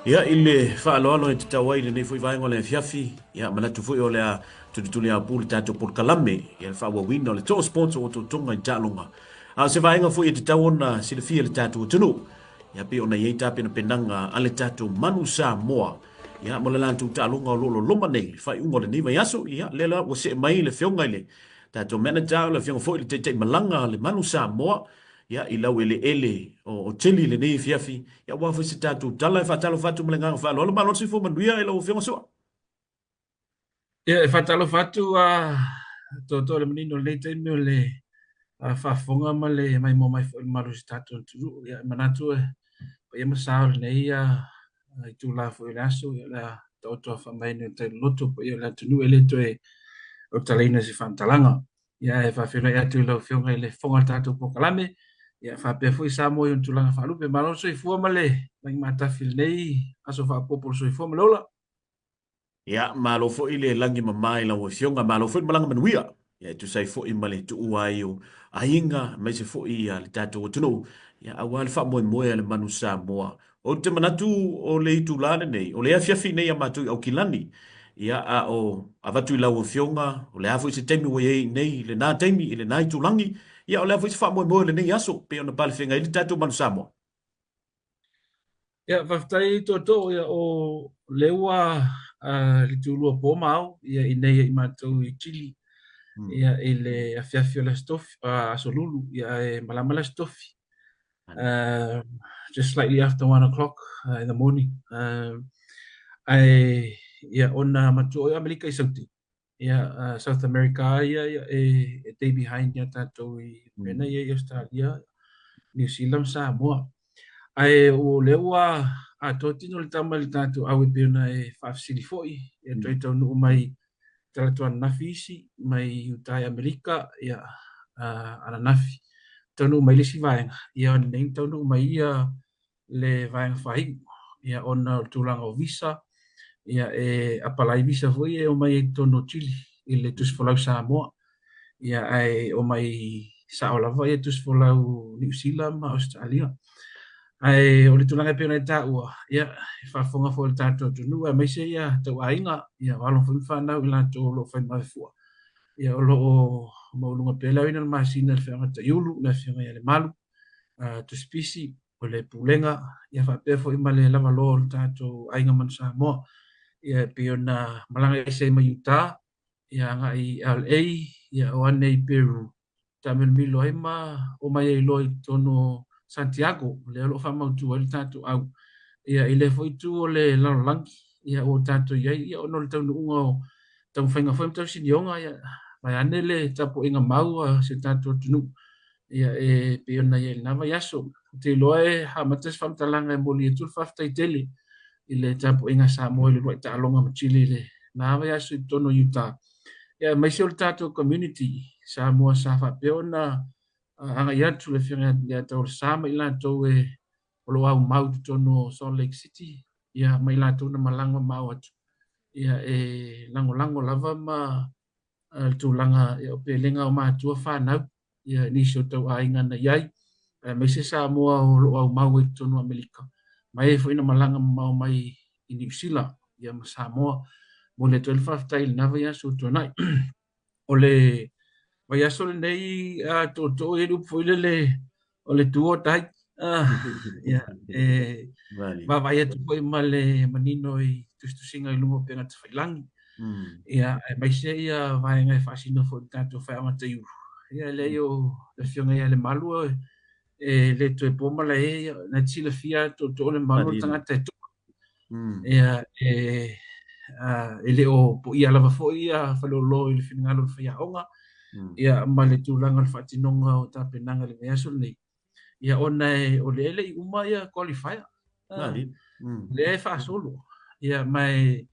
Ia, i le faaaloalo e tatau ai i lenei foi vaega o le afiafi, ia, manatu foi o le a tulituliaupu le tatou polokalame i le faaauauina o le Toa Sports o Otootoga i Taaloga. A o se vaega foi e tatau ona silafia e le tatou atunuu, ia, pei ona i ai tapenapenaga a le tatou Manu Samoa, ia, mo le latou taaloga o lo o loloma nei i le faaiuga o lenei vaiaso. Ia, lea la ua see mai le afioga i le tatou manager, o le afioga foi i le Taitaimalanga a le Manu Samoa, ia, i laueleele o Chile i lenei afiafi, ia, aua foi se tatou tala. E faatalofa atu ma le agaga faaaloalo. Malo le soifua manuia i lau Afioga Su'a. Ia, e faatalofa atu a toatoa le manino o lenei taimi o le faafofoga ma le maimoa mai foi i le malu o si tatou atunuu. Ia, e manatu e paia ma sa o lenei itula foi o le aso, ia, o le a taoto a faamaene o le tai loloto paia o le atunuu e le toe autalaina se faamatalaga. Ia, e faafeiloai atu i lau Afioga i le fofoga o le tatou polokalame, ia, faapea foi Samoa i ona tulaga faalupe. Malo le soifua ma le lagi matafi i lenei aso faaopoopo o le soifua ma le ola. Ia, malo foi le lagi mama i lau Afioga, malo foi le malaga manuia, ia, e tusa ai foi ma le tuua ai o aiga, aemaise foi ia le tatou atunuu, ia, aua le faamoemoe a le Manu Samoa. Ou te manatu o le itula lenei, o le afiafi nei a matou i Aukilani, ia, a o avatu i lau Afioga, o le a foi se taimi ua i ai nei i lena taimi, i lena itulagi, ia, o le a foi se faamoemoe o lenei aso, pei ona palefeagai ai le tatou Manu Samoa. Ia, faafetai Tootoo, ia, o lea ua le tulua po ma ao ia i nei i matou i Chile, ia, i le afiafi o le Aso Tofi, Aso Lulu, ia, e malama le Aso Tofi. Just slightly after 1 o'clock in the morning. Ae, ia, ona matua o Amerika i Saute, ia, South America ia, ia e day behind ia tatou i pena ia i Australia, New Zealand, Samoa. Ae o lea ua atoa tino le tama i le tatou au e pei ona e faafesili foi, ia toe taunuu mai talaatu ananafi isi mai uta i Amerika, ia, ananafi taunuu mai le isi vaega, ia ona nei taunuu mai ia le vaega faaiu, ia, ona o le tulaga o visa, ia, e apalai visa foi e omai ai totonu o Chile i le tusi folau Samoa, ia, ae omai sao lava ia tusi folau Niu Sila ma Ausetalia. Ae o le tulaga e pei ona e taua, ia, e faafofoga foi le tatou atunuu aemaise ia tauaiga, ia, o alo foi ma fanau i latou o lo o fai mavefua, ia, o lo o maualuga pea le aoina o le masina i le feaga taiulu, le afioga ia Lemalu, Tusipisi, o le Pulega, ia faapea foi ma le lavaloa o le tatou Aiga Manu Samoa, ia, e pei ona malaga ese ai mai Utah, ia, agai i LA, ia, o ane i Peru, taamilomilo ai ma omai ai loa i totonu o Santiago, lea o lo o faamautu ai le tatou au. Ia, i lea foi itu o le lalolagi, ia, ua tatou i ai, ia, ona o le taunuuga o taumafaiga foi ma tausinioga, ia, vaeane le tapuaiga mau a si o tatou atunuu, ia, e pei ona i ai i lena vaiaso. Ou te iloa e amata se faamatalaga e momoli atu le faafetai tele i le tapuaiga a Samoa i le uluai taaloga ma Chile i lena vaiaso i totonu o Utah. Ia, aemaise o le tatou community Samoa sa faapea ona agai atu le afioga ia Taulasa ma i latou e o lo o aumau i totonu o Salt Lake City, ia, ma i latou na malaga mamao atu, ia, e lagolago lava ma le tulaga, ia, o pelega o matua fanau, ia, nisi o tauaiga na i ai, aemaise Samoa o lo o aumau ai i totonu o Amerika, ma e foi na malaga mamao mai i Niu Sila, ia, ma Samoa. Momoli atu ai le faafetai i lena vaiaso ua tuanai. O le vaiaso lenei a tootoo e i ai le upu foi lele o le do or die. Ia, e vaavaai atu foi ma le manino i tusitusiga i luga o upega tafailagi. Ia, aemaise ia vaega e faasino foi i le tatou faaiuga taiulu. Ia, leai o le afioga ia Lemalu e le toe po malae, ia, na te silafia tootoo Lemalu o le tagata e toa. Ia, e le o poia lava foi ia Faleolo i le finagalo o le faiaoga, ia, ma le tulaga o le faatinoga o tapenaga i le vaiaso lenei. Ia, ona o lea e le i uma ia qualifier. Lea e faasolo. Ia, ma e,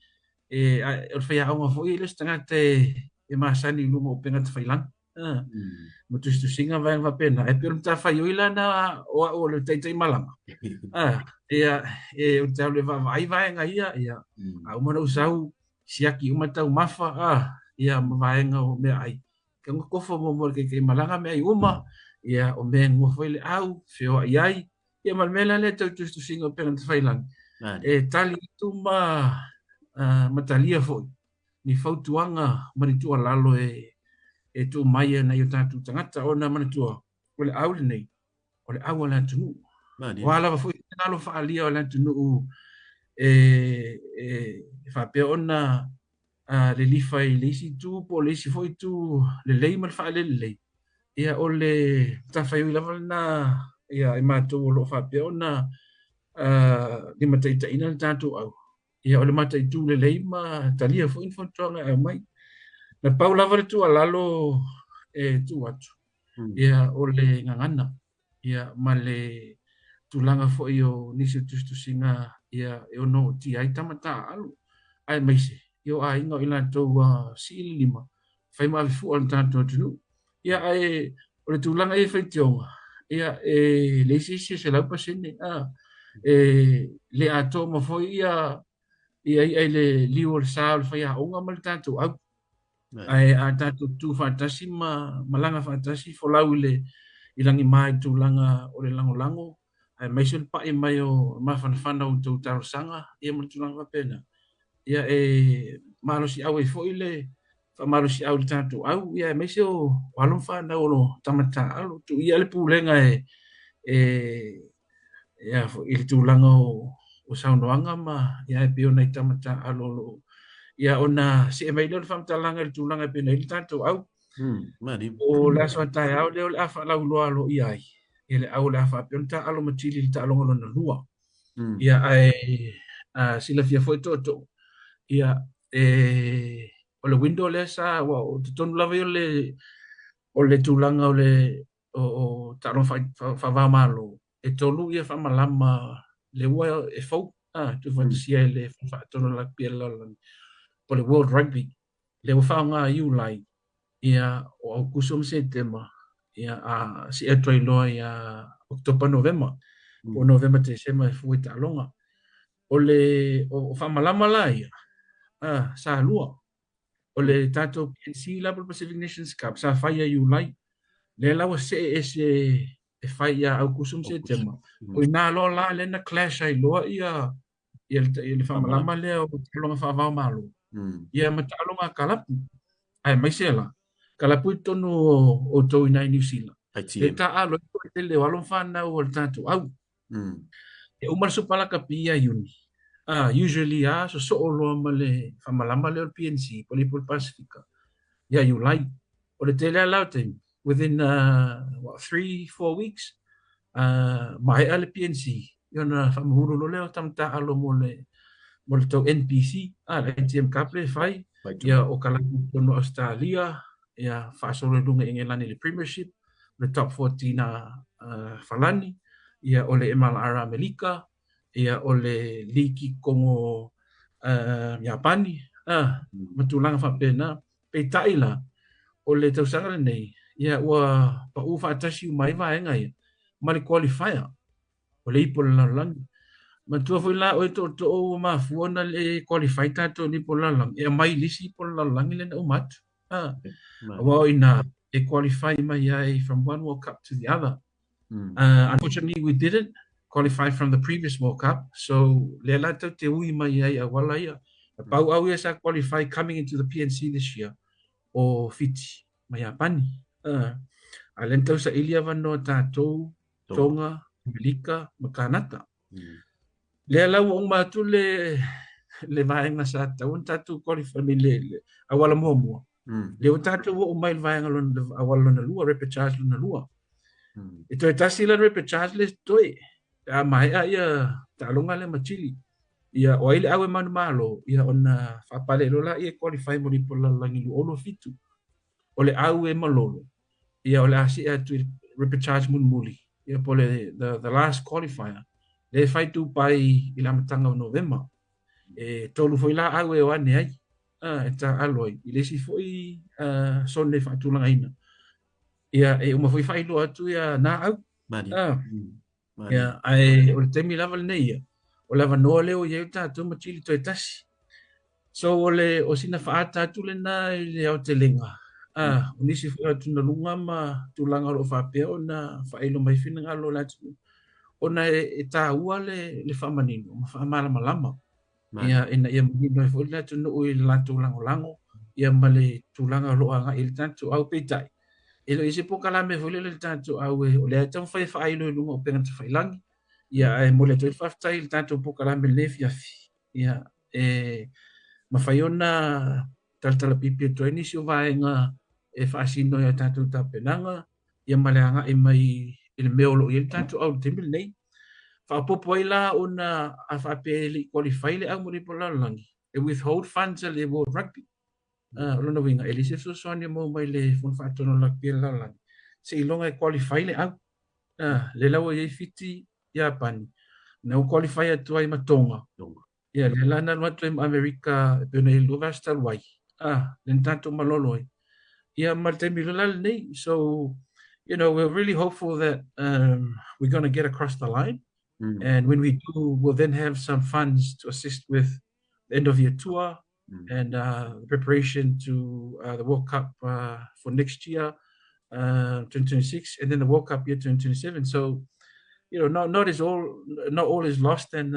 o le faiaoga foi e le o se tagata e masani i luga o upega tafailagi. Ma tusitusiga vaega faapena. E pei o le matafaioi la na o au o le taitai malaga. Ia, e, ou te alu e vaavaai vaega ia, ia, a uma ona ou sau, siaki uma taumafa, ia, ma vaega o meaai. Ke ona kofo muamua i le taitai malaga meaai uma, ia, o mea e nofo ai le au, feoai ai, ia ma le mea la lea tau tusitusiga o upega tafailagi. E tali atu ma ma talia foi ni fautuaga ma ni tuualalo e tuu mai e nai o tatou tagata, ona manatua o le au lenei o le au a le atunuu. O a lava foi finagalo faaalia o le atunuu e faapea ona lilifa i le isi itu po o le isi foi itu lelei ma le faalelelei, ia o le matafaioi lava lena ia i matou o lo o faapea ona limataitaiina le tatou au. Ia o le mataitu lelei ma talia foi ni fautuaga e aumai. Na pau lava le tuualalo e tuu atu, ia o le gagana ia ma le tulaga foi o nisi o tusitusiga ia e ono ootia ai tama taaalo, aemaise ia o aiga o i latou ua sii le lima fai ma avefua le tatou atunuu. Ia ae o le tulaga ia i faitioga, ia e leai se isi e 100%, e le atoa uma foi ia ia i'a i le liu o le sa o le faiaoga ma le tatou au. Ae a tatou tutu faatasi ma malaga faatasi folau i le i lagima i le tulaga o le lagolago, aemaise o le pa'i mai o mafanafana o outou talosaga ia ma le tulaga faapena, ia e malosi'au ai foi le faamalosi'au i le tatou au, ia aemaise o alo ma fanau o lo tama taaalo. Tuuia le pulega e ia foi i le tulaga o saunoaga ma ia e pei o nai tama taaalo o lo o ia ona see mai lea o le faamatalaga i le tulaga e pei ona i ai le tatou au. O le aso a taeao lea o le a faalauiloa aloaia ai ia le au o le a faapea ona taaalo ma Chile i le taaloga lona lua. Ia ae silafia foi tootoo, ia e o le window lea sa ua o totonu lava ia o le tulaga o le o taaloga faava-o-Malo e tolu ia faamalama le ua e fou tuufaatasia e le Faatonu o le Rugby a le Lalolagi o le World Rugby lea ua faaaoga i Iulai ia o Aukuso ma Setema ia a see atu ai loa ia Oketopa Novema po o Novema Tesema e fua i taaloga. O le o faamalama la ia sa lua. O le tatou PNC la po o le Pacific Nations Cup sa fai ia Iulai, lea la ua see ese e fai ia Aukuso ma Setema. O ina loa la lea na clash ai loa ia ia le faamalama lea o taaloga faava-o-Malo ia ma taaloga a kalapu, aemaise la kalapu i totonu o outou i ina i Niu Sila e taaalo ai le tele o alo ma fanau o le tatou au. E uma le Supa Lakapi ia Iuni, usually a sosoo loa ma le faamalama lea o le PNC po o le Ipu o le Pasefika ia Iulai. O le tele lava la o taimi, within what, 3, 4 weeks, maea le PNC, ia ona faamamulu loa lea o tama taaalo mo le tou NPC, le ITM Cup lea e fai, ia o kalapu i totonu o Ausetalia, ia faasolo i luga i Engelani i le Premiership, le Top 14 a Falani, ia o le MLR Amerika, ia o le Liki Kongo Iapani, ma tulaga faapena. Peitai la, o le tausaga lenei, ia ua pau faatasi uma ai vaega ia ma le qualifier o le Ipu o le Lalolagi. Manatua foi la oe tootoo ua mafua ona le qualify tatou i le Ipu o le Lalolagi, e aumai i le isi Ipu o le Lalolagi lea na uma atu. Aua o ina e qualify mai ai from one World Cup to the other. Unfortunately, we didn't qualify from the previous World Cup, so lea la tou te ui mai ai auala ia. Na pau au ia sa qualify coming into the PNC this year o Fiti ma Iapani. A lea na tausaili avanoa tatou, Tonga, Amerika ma Kanata. Lea la ua uma atu le vaega sa tatau ona tatou qualify, I mean, le auala muamua. Lea ua tatou oo mai i le vaega lona, auala lona lua, repechage lona lua. E toe tasi la le repechage le toe, pe a maea ia taaloga lea ma Chile. Ia o ai le au e manumalo, ia ona faapale loa laia e qualify mo le Ipu o le Lalolagi 2027. O le au e malolo, ia o le a see atu i le repechage mulimuli, ia po o le the last qualifier, lea e fai Dubai i le amataga o Novema. E tolu foi la au e o ane ai, e taaalo ai i le isi foi sone faatulagaina. Ia e uma foi faailoa atu ia na au. Ia, ae o le taimi lava lenei ia, o le avanoa lea ua i ai o tatou ma Chile toe tasi. So o le o sina faaata atu lena i le aotelega, o nisi foi o atugaluga ma tulaga o lo o faapea ona faailo mai finagalo o le atunuu. Ona e taua le faamanino ma faamalamalama ia ina ia manino ai foi le atunuu i le latou lagolago ia ma le tulaga o lo o agai i le tatou au. Peitai, e le o i ai se polokalame foi lele i le tatou au o lea e taumafai e faailo i luga o upega tafailagi. Ia ae momoli atu ai le faafetai i le tatou polokalame i lenei afiafi. Ia e mafai ona talatalapipi atu ai nisi o vaega e faasino i a tatou tapenaga ia ma le agai mai i le mea o lo o i ai le tatou au i le taimi lenei. Faaopoopo ai la ona a faapea e le i qualify le au mo le Ipu o le Lalolagi, e withhold funds a le World Rugby. O lona uiga, e leai se fesoasoani e maua mai le Fono Faatonu o le Rugby a le Lalolagi seiloga e qualify le au. Lea la ua i ai Fiti, Iapani, na ua qualify atu ai ma Tonga. Ia, lea la na alu atu ai ma Amerika e pei ona i ai i le lua vaiaso talu ai, lea na tatou malolo ai. Ia, ma le taimi loa la lenei. So, we're really hopeful that we're going to get across the line. And when we do, we'll then have some funds to assist with the end of year tour and the preparation to the World Cup for next year, 2026, and then the World Cup year 2027. So, not is all not all is lost and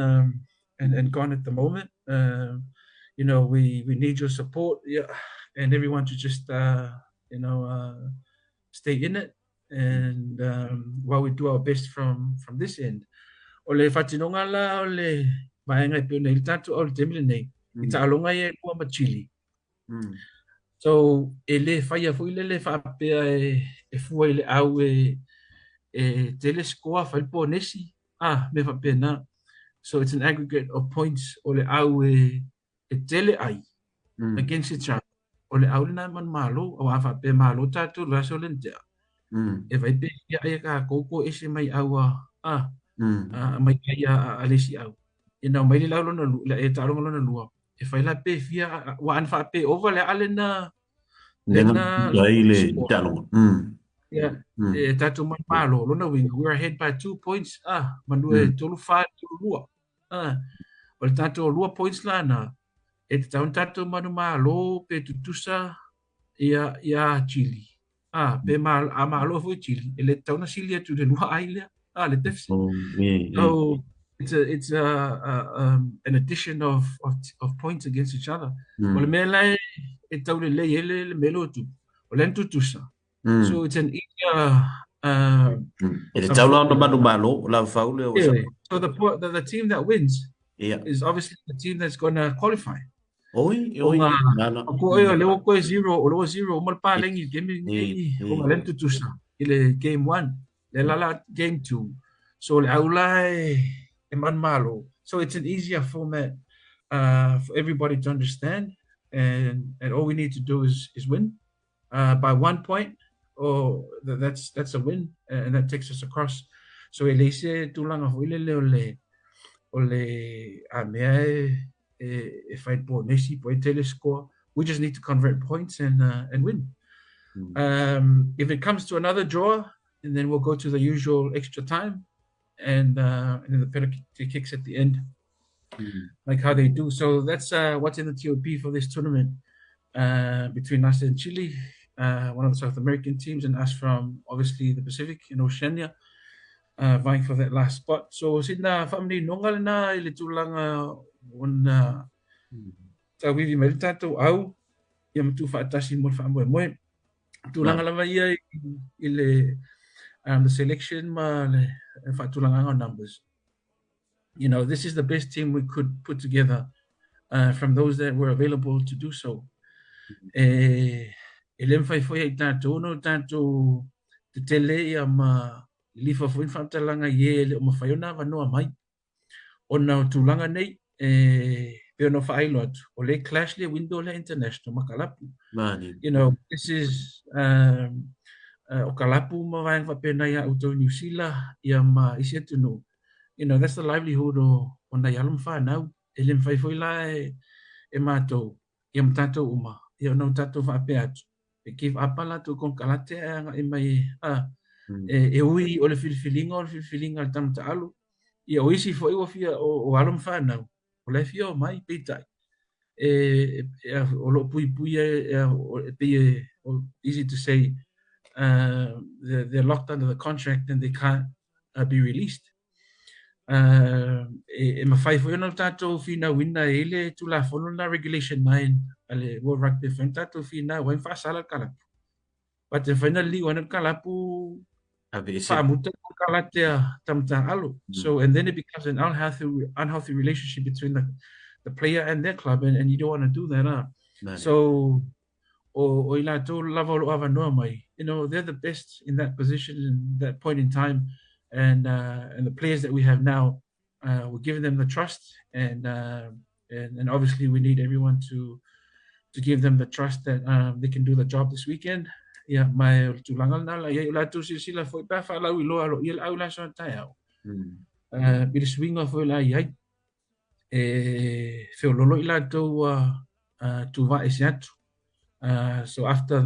gone at the moment. We need your support, yeah, and everyone to just stay in it and while we do our best from this end. O le faatinoga la o le vaega e pei ona i ai le tatou au i le taimi lenei, i taaloga ia e lua ma Chile. So, e le faia foi lele faapea e fua i le au e tele score fai le ponesi, mea faapena. So it's an aggregate of points o le au e tele ai against each other. O le au lena e manumalo, aua a faapea e malo tatou i le vaiaso lea na tea, e vai pe fia ai e tatou ko ese mai au mai ai a le isi au. Ina omai le lau lona lua, e taaloga lona lua, e fai la pe fia, ua ana faapea e ova le a lena lena ai le score. Taaloga. Yeah, e tatou manumalo, lona uiga, we're ahead by 2 points, manu e 3 4, 3 2. O le tatou 2 points la na, e tatau ona tatou manumalo pe tutusa ia Chile. Pe a malo foi Chile, e le tatau ona sili atu i le lua ai lea, le deficit. So it's an addition of points against each other. O le mea la e taulelei ai le mea lea o tupu, o lea na tutusa. So it's an easier E tatau la ona manumalo, o lau faule o Yeah. So the team that wins is obviously the team that's going to qualify. Oi, oi, O ngā, o ko oi, o lea ua koe zero, o lea ua zero, uma le palagi i le game lenei, o ngā lea na tutusa i le game 1, le la la game 2. So le au la e manumalo. So it's an easier format for everybody to understand, and all we need to do is win by 1 point, or that's a win, and that takes us across. So e leai se tulaga foi lele o le a mea e fai ponesi po e tele score. We just need to convert points and win. If it comes to another draw, and then we'll go to the usual extra time, and then the penalty kicks at the end, like how they do. So that's what's in the TOP for this tournament between us and Chile, one of the South American teams, and us from obviously the Pacific and Oceania, vying for that last spot. So sina faamaninoga lena i le tulaga ona tauivi mai le tatou au ia ma tuufaatasi mo le faamoemoe. Tulaga lava ia i le the selection ma le faatulagaga o numbers. This is the best team we could put together from those that were available to do so. E le mafai foi ai tatou ona o tatou tetele ia ma lilifa foi ni faamatalaga i e le o mafai ona avanoa mai. Ona o tulaga nei, e pei ona faailo atu, o le clash le window le international ma kalapu. Mani. This is o kalapu ma vaega faapena ia outou i Niu Sila ia ma isi atunuu. That's the livelihood o nai alo ma fanau. E le mafai foi la e matou ia ma tatou uma ia ona o tatou faapea atu. E give up a latou konekarate ae agai mai e ui o le filifiliga o le filifiliga a le tama taalo. Ia o isi foi ua fia o alo ma fanau, o la e fia omai peitai. E o loo puipui e pei e easy to say they're locked under the contract and they can't be released. E mafai foi ona tatou finauina e i ai le Tulafono lena Regulation 9 a le World Rugby e mafai ona tatou finau ai ma faasala le kalapu. But e mafai ona liliu ane le kalapu Aveese. faamuta le konekarate a tama taaalo. So and then it becomes an unhealthy unhealthy relationship between the player and their club and you don't want to do that. Ah. Mane. So o i latou lava o lo o avanoa mai, they're the best in that position in that point in time and the players that we have now, we're giving them the trust and obviously we need everyone to give them the trust that they can do the job this weekend. Ia, ma o le tulaga lena la i ai o latou silasila foi pe a faalauiloa aloaia le au i le aso a taeao. I le suiga foi o le a i ai, e feololo i latou ua tuvaese atu. So after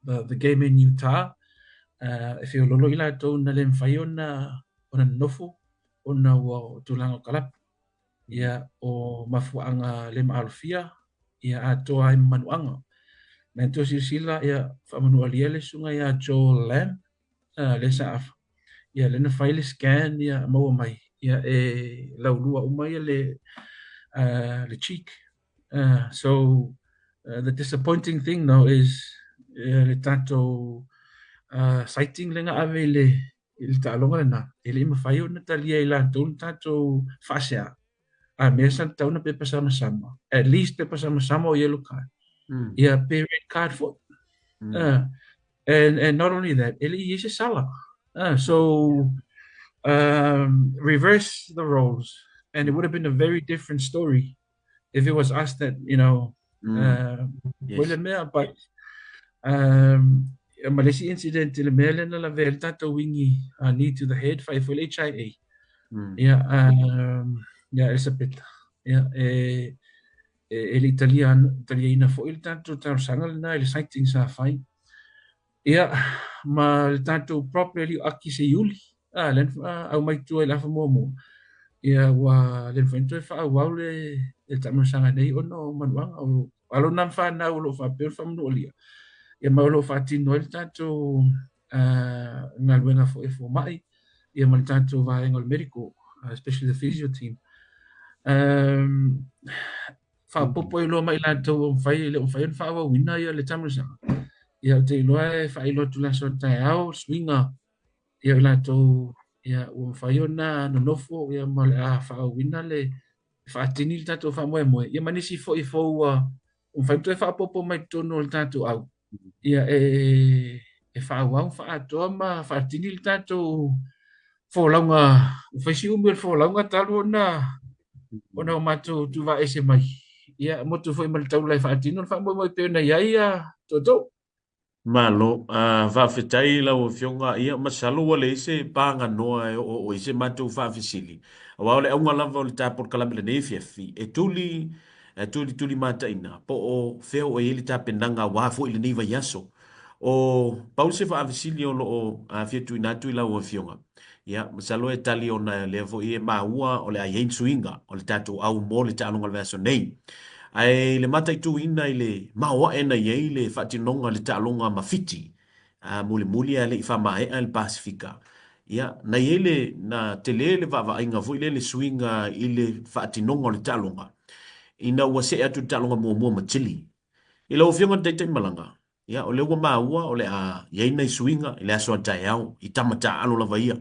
the game in Utah, e feololo i latou na le mafai ona nonofo ona ua o tulaga o kalapu. Ia, o mafuaaga le maalofia, ia atoa ai ma manuaga. Manatua silasila, ia, faamanualia le susuga ia Joel Lamb, lea sa afa. Ia, lea na fai le scan, ia, maua mai, ia, e laulua uma ia le cheek. So, the disappointing thing though is le tatou sighting lea na ave i le taaloga lena, e le i mafai ona talia e i latou le tatou faasea. A mea sa tatau ona pepa samasama, at least pepa samasama o yellow card. Ia, pe red card foi. And not only that, e le i i ai se sala. So, reverse the roles, and it would have been a very different story if it was us that yes. Le mea, but ma le isi incident i le mea lea na lavea ai le tatou wingi knee to the head, fai foi le HIA. Ia, ia Elisapeta. Ia, e le i talia, taliaina foi le tatou talosaga lena i le sighting sa fai. Ia, ma le tatou prop le alii o Aki Seiuli, lea na aumai tua i le afa muamua. Ia, ua le mafai ona toe faaauau le taamilosaga nei ona o manuaga. O alo na ma fanau o lo o faapea ona faamanualia. Ia, ma o lo o faatino ai le tatou galuega foi e fomai, ia ma le tatou vaega o le medical, especially the physio team. Faaopoopo ai loa ma i latou o mafai, le o mafai ona faaauauina ia le taamilosaga. Ia, ou te iloa e faailoa atu i le aso a taeao, suiga ia i latou ia, ua mafai ona nonofo ia, ma o le a faaauauina le faatini le tatou faamoemoe. Ia ma nisi foi fou ua mafai ona toe faaopoopo mai totonu o le tatou au. Ia e faaauau, faaatoa ma faatini le tatou folauga, ua fai si umi o le folauga talu ona o matou tuvaese mai. Ia, motu foi ma le taula e faatino le faamoemoe pei ona i ai ia tootoo. Malo, faafetai lau Afioga. Ia, masalo ua leai se paganoa e oo i se matou faafesili, aua o le auga lava o le ta polokalame lenei afiafi, e tuli, e tulitulimataina po o fea o i ai le tapenaga aua foi lenei vaiaso. O pau se faafesili o lo o fia tuuina atu i lau Afioga, ia, masalo e tali ona lea foi e maua o le a i ai ni suiga o le tatou au mo le taaloga o le vaiaso nei. Ae i le mataituina i le maoae na i ai le faatinoga o le taaloga ma Fiti, a mulimuli ae le i faamaea le Pasefika, ia, na i ai le, na tele le vaavaaiga foi lea le suiga i le faatinoga o le taaloga ina ua see atu i le taaloga muamua ma Chile. I lau Afioga i le Taitaimalaga, Ia, o lea ua maua o le a i ai nai suiga i le aso a taeao, i tama taaalo lava ia.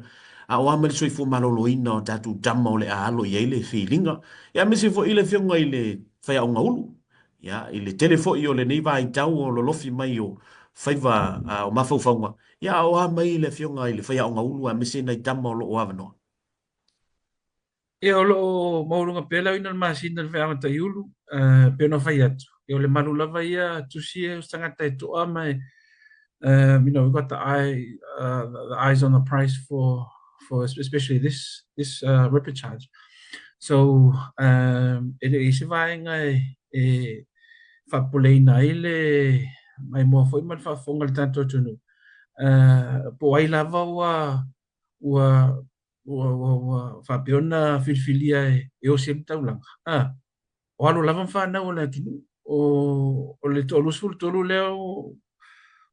A o a mai le soifua maloloina o tatou tama o le a alo i ai le filiga, ia aemaise foi le afioga i le faiaoga ulu, ia, i le tele foi o lenei vaitau o lolofi mai o faiva o mafaufauga, ia a o a mai le afioga i le faiaoga ulu aemaise nai tama o lo o avanoa. Ia, o lo o maualuga pea le aoina o le masina i le faiaoga taiulu, pei ona fai atu, ia o le malu lava ia tusi e o se tagata e toa ma e, we got the eyes on the prize for especially this repechage. So, e le i se vaega e faapopoleina ai le maimoa foi ma le faafofoga a le tatou atunuu. Po o ai lava ua faapea ona filifilia e osi ai le taulaga. O alo lava ma fanau o le atunuu, o le toa-23 lea o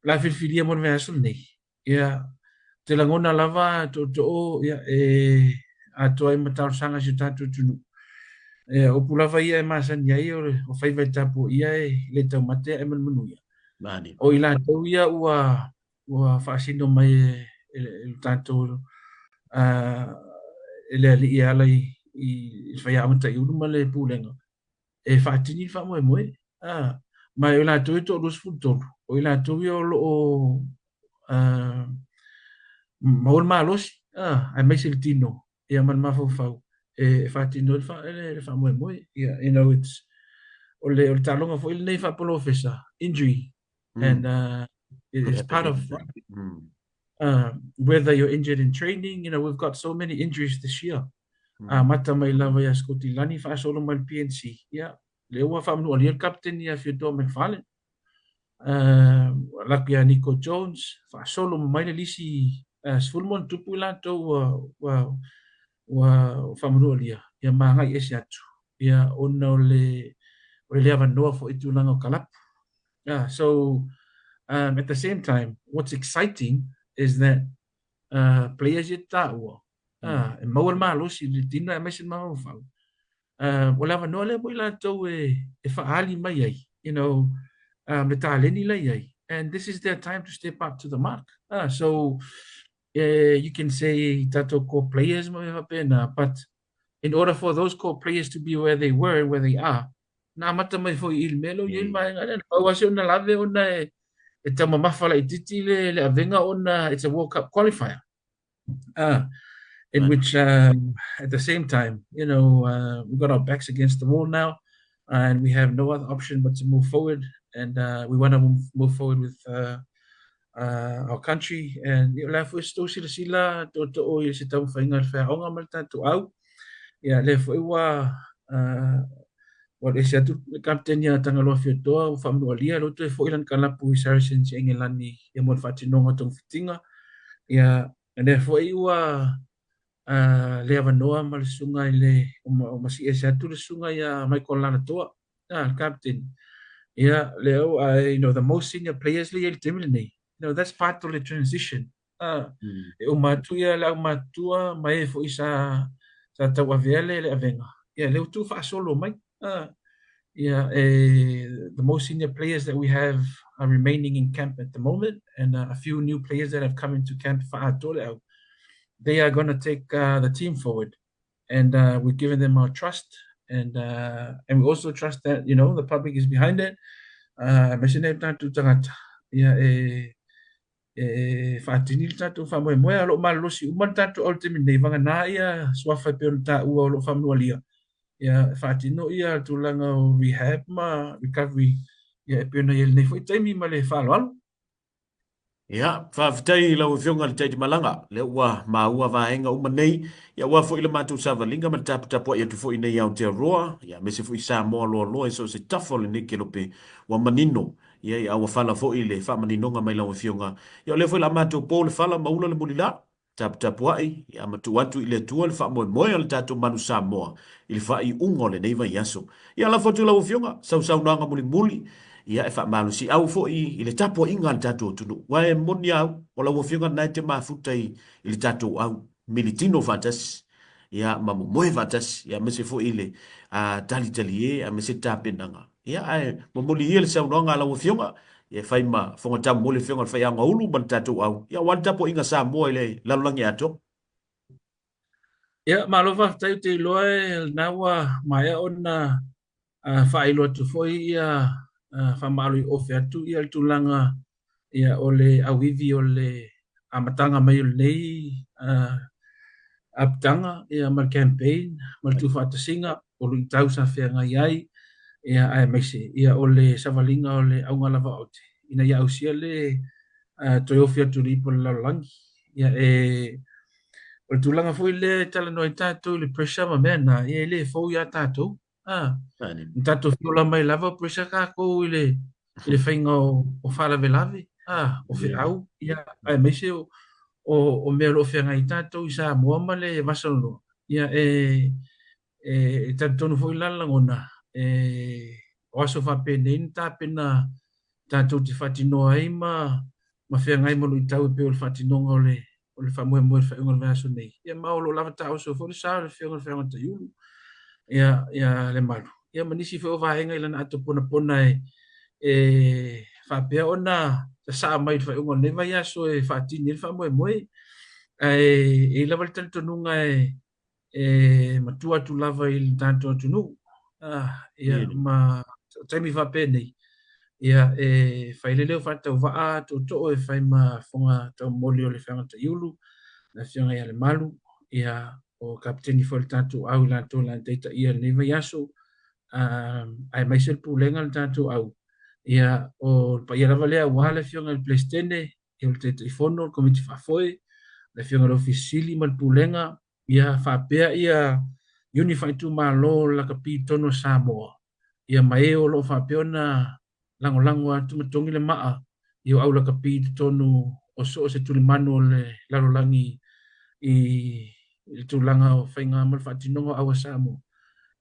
le a filifilia mo le vaiaso lenei. Ia, ou te lagona lava tootoo, ia, e atoa ai ma talosaga a si o tatou atunuu. Ia, o upu lava ia e masani ai o le o faiva e tapuaia e le taumate ae ma le manuia. Mani. O i latou ia ua ua faasino mai e, e, e le tatou e le alii e ala i, i, i le faiaoga taiulu ma le pulega e faatini le faamoemoe. Ah, ma o i latou e 23, o i latou ia o lo o maua le malosi, ah, aemaise le tino ia ma le mafaufau e faatino ai le, le faamoemoe. Yeah, you know, it's, o le, o le taaloga foi lenei faapolofesa, injury, and Could it's happen part of anytime. rugby. Whether you're injured in training, you know, we've got so many injuries this year. Amata mai lava ia Scotty Lani faasolo mai le PNC. Ia, lea ua faamanualia le captain ia Fyodor McFarlane. Alu atu ia Nico Jones, faasolo mai le lisi 10 ma ona tupu i latou ua, ua, ua faamanualia, ia ma agai ese atu. Ia, ona o le, o le le avanoa foi i tulaga o kalapu. Yeah, so at the same time, what's exciting is that players ia taua, e maua le malosi i le tino aemaise le mafaufau. O le avanoa lea mo i latou e, e faaali mai ai, you know, le taleni la i ai. And this is their time to step up to the mark. So you can say tatou core players ma mea faapena, but in order for those core players to be where they were and where they are, na amata mai foi i le mea lea ua i ai le vaega lea. Na pau lava se ona lave ona e, e taumamafa laitiiti le, le avega ona it's a World Cup qualifier. In which at the same time, you know, we've got our backs against the wall now, and we have no other option but to move forward. And we want to move, move forward with our country. And ia, o le a foi se tou silasila tootoo i se taumafaiga o le feaoga ma le tatou au. Ia, lea foi ua ua alu ese atu le kapiteni ia Tagaloa Fiotoa ua faamanualia lea ua toe foi lana kalapu i Saracens i Engelani ia mo le faatinoga o togafitiga. Ia, lea foi ua le avanoa ma le susuga i le ua masii ese atu le susuga ia Michael Lalatoa, le kapiteni. Ia, lea ua, you know, the most senior players lea e i ai i le taimi lenei. You know, that's part of the transition. E uma atu ia le aumatutua ma e foi sa sa tauavea le le avega, ia lea ua tuufaasolo mai. Ia e the most senior players that we have are remaining in camp at the moment and a few new players that have come into camp faaatoa le au. They are going to take the team forward and we've given them our trust and and we also trust that you know the public is behind it. Aemaise nei o tatou tagata ia e e faatini le tatou faamoemoe, a o lo o malolosi uma le tatou au i le taimi nei, vagana ia suafa e pei ona taua o lo o faamanualia, ia e faatino ia tulaga o rehab ma recovery ia e pei ona i ai i lenei foi taimi ma le faaaloalo. Ia, faafetai i lau Afioga i le Taitimalanga, lea ua maua vaega uma nei, ia aua foi le matou savaliga ma le taputapuai atu foi nei i Aotearoa, ia aemaise foi Samoa loaloa i so o se tafa o lenei kelope ua manino Ia, ia ua fala foi le faamaninoga mai lau Afioga. Ia, o lea foi la matou po le fala ma ula le mulila, taputapuai, ia ma tuu atu i le Atua le faamoemoe o le tatou Manu Samoa i le faaiuga o lenei vaiaso. Ia, lafo atu i lau Afioga sau saunoaga mulimuli, ia, e faamalosiau foi i le tapuaiga a le tatou atunuu. Aua e moni a au, o lau Afioga lena e te mafuta i, i le tatou au militino faatasi, ia, ma momoe faatasi, ia, aemaise foi i le talitalie, aemaise tapenaga. Ia, ae momoli ia le saunoaga a lau Afioga, ia e fai ma fogatau mo le Afioga i le Faiaoga Ulu ma le tatou au, ia aua le tapuaiga Samoa i le lalolagi atoa. Ia, malo faafetai, ou te iloa e lena ua maea ona faailo atu foi ia faamalo-i-ofe atu ia le tulaga ia o le auivi o le amataga mai o lenei apitaga ia ma le campaign ma le tuufaatasiga o luitau sa feagai ai ia aemaise ia o le savaliga o le auga lava aote ina ia ausia le toe ofi atu i le ipu o le lalolagi. Ia e o le tulaga foi lea e talanoa ai tatou i le pressure ma mea na, ia e le fou iā tatou. Na tatou fiola mai lava pressure tatou i le i le faiga o, o faalavelave, o feau, ia, aemaise o, o, o mea o lo o feagai tatou i Samoa ma le vasaloloa. Ia, e, e, e talitonu foi la le lagona, e, o aso faapenei na tapena tatou te faatinoa ai ma, ma feagai ma luitau e pei o le faatinoga o le o le faamoemoe i le faaiuga o le vaiaso nei. Ia ma o lo o lava taoso foi le sa o le Afioga i le Feagaiga Taiulu, ia, ia Lemalu, ia ma nisi foi o vaega i lana ato ponapona e, e faapea ona sasaa mai i le faaiuga o lenei vaiaso e faatini ai le faamoemoe. Ae e i ai lava le talitonuga e, e matua atu lava i le tatou atunuu. Ah, ia, ma o taimi faapenei, ia, e fai le leo faatauvaa tootoo e fai ma fofoga taumoli o le Feagaiga Taiulu, le Afioga ia Lemalu, ia, o kapeteni foi o le tatou au i latou o le a taitaia i lenei vaiaso, ah, aemaise le pulega o le tatou au, ia, o le paia lava lea aua le Afioga i le Peresetene, ia, o le Taitaifono, le Komiti Faafoe, le Afioga i le Ofisa Sili ma le Pulega, ia faapea ia iuni faaitumalo o le lakapi i totonu o Samoa, ia ma e o lo o faapea ona lagolago atu ma togi le maa i o au lakapi i totonu o so o se tulimanu o le lalolagi i le tulaga o faiga ma le faatinoga o au a Samoa.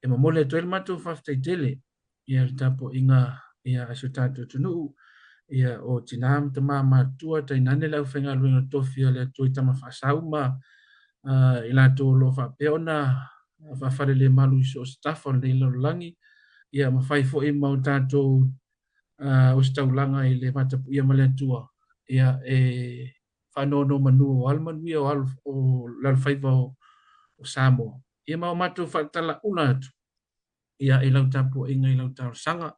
E momoli atu ai le matou faafetai tele ia le tapuaiga ia a si o tatou atunuu, ia o tina ma tama matutua, tainane le aufaigaluega tofi a le Atua i Tama Faasau ma i latou o lo o faapea ona faafalelemalu i so o se tafa o lenei lalolagi, ia ma fai foi ma o tatou ositaulaga i le vatapuia ma le Atua, ia e faanonomanu aua le manuia o alo o le alofaiva o Samoa. Ia ma o matou faatalaula atu ia i lau tapuaiga i lau talosaga,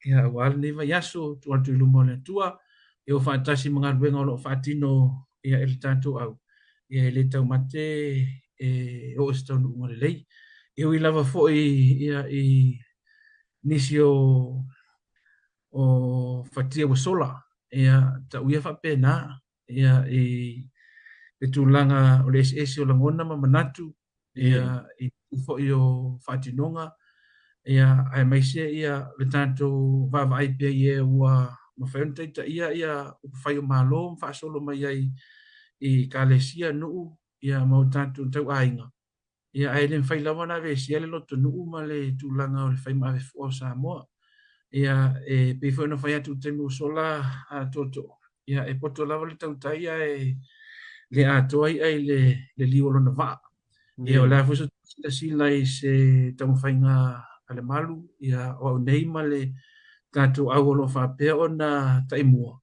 ia aua lenei vaiaso, tuu atu i luma o le Atua, ia ua faatasi ma galuega o lo o faatino ia e le tatou au, ia e le taumate e oo i se taunuuga lelei. E ui lava foi ia i nisi o o fatia ua sola, ia tau ia faapena, ia i le tulaga o le eseese o lagona ma manatu, ia i foi o faatinoga, ia aemaise ia le tatou vaavaai pea i e ua mafai ona taitaia ia upufai o Malo ma faasolo mai ai i Ekalesia, nuu, ia ma o tatou tauaiga. Ia, ae le mafai lava ona aveesea le lotonuu ma le tulaga o le fai ma avefua o Samoa. Ia, e pei foi ona fai atu i le taimi ua sola a tootoo, ia, e poto lava le tautai ae le atoa i'a i le, le liu o lona vaa. Ia, o le a foi se silasila i se taumafaiga a le malu, ia, o au nei ma le tatou au o lo o faapea ona taimua,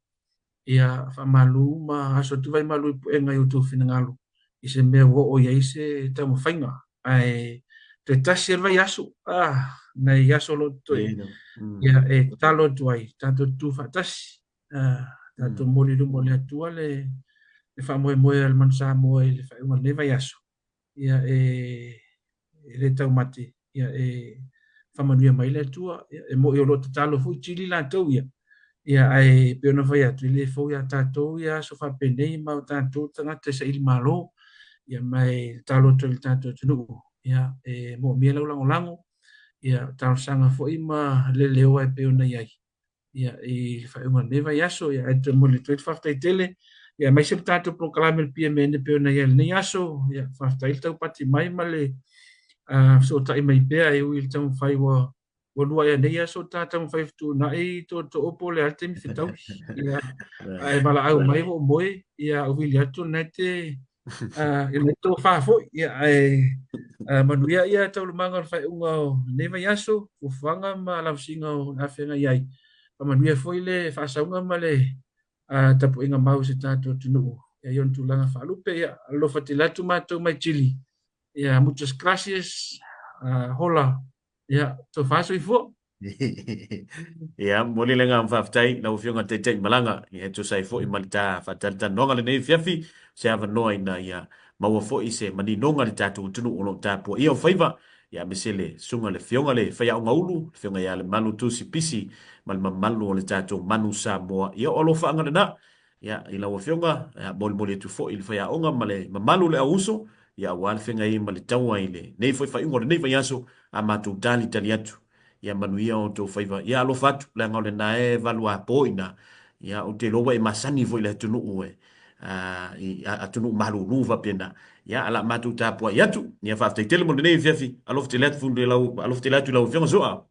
ia faamalu ma aso atu vai malu i puega i outou finagalo i se mea ua oo i ai se taumafaiga. Ae toe tasi le vaiaso, ah, nai aso o lo o totoe, ia e tatalo atu ai, tatou tutu faatasi, ah, tatou momoli i luma o le Atua le, le faamoemoe a le Manu Samoa i le faaiuga o lenei vaiaso. Ia e, e le taumate, ia e faamanuia mai le Atua. Ia, e moni o lo o tatalo foi Chile latou ia, ia ae pei ona fai atu, e le fou iā tatou ia aso faapenei ma o tatou tagata e saili malo, ia ma e tatalo atu ai i le tatou atunuu, ia e moomia lau lagolago, ia talosaga foi ma leleoa e pei ona i ai. ia, i le faaiuga o lenei vaiaso. Ia, ae toe momoli atu ai le faafetai tele, ia, aemaise le tatou polokalame le PMN e pei ona i ai i lenei aso. Ia, faafetai le taupati mai ma le fesootai mai pea e ui i le taumafai ua ua lua ea nei aso ta taumafai fetuunai tootoo po o le a le taimi fetaui. Ia, ae valaau mai ua ou moe, ia, ou vili atu o lena e te i le tofa foi, ia, ae manuia ia taualumaga o le faaiuga o lenei vaiaso, fuafuaga ma lavasiga o le a feagai ai. Faamanuia foi le faasauga ma le tapuaiga mau i si o tatou atunuu i ona tulaga faalupe. Ia, alofa tele atu matou mai Chile. Ia, muchas gracias. Hola. Ia, tofa soifua. Ia, momoli le agaga faafetai lau Afioga i le Taitai Malaga, ia e tusa ai foi ma le ta faatalatalanoaga lenei afiafi, se avanoa ina ia maua foi se maninoga i le tatou atunuu o lo o tapuaia o faiva, ia aemaise le Susuga i le Afioga i le Faiaoga Ulu, le Afioga ia Lemalu Tusi Pisi ma le mamalu o le tatou Manu Samoa. Ia o alofaaga lena, Ia, i lau Afioga, ia, molimoli atu foi i le faiaoga ma le mamalu o le auuso, ia, aua le feagai ai ma le taua i lenei foi faaiuga o lenei vaiaso, a matou talitali atu, ia manuia outou faiva. Ia alofa atu, leaga o lena e valuapo i ina, ia, ou te iloa ua e masani foi i le atunuu e, a, i atunuu malulu faapena. Ia, a la matou tapuai atu. Ia, faafetai tele mo lenei afiafi. Alofa tele atu, alofa tele atu i lau Afioga Soa.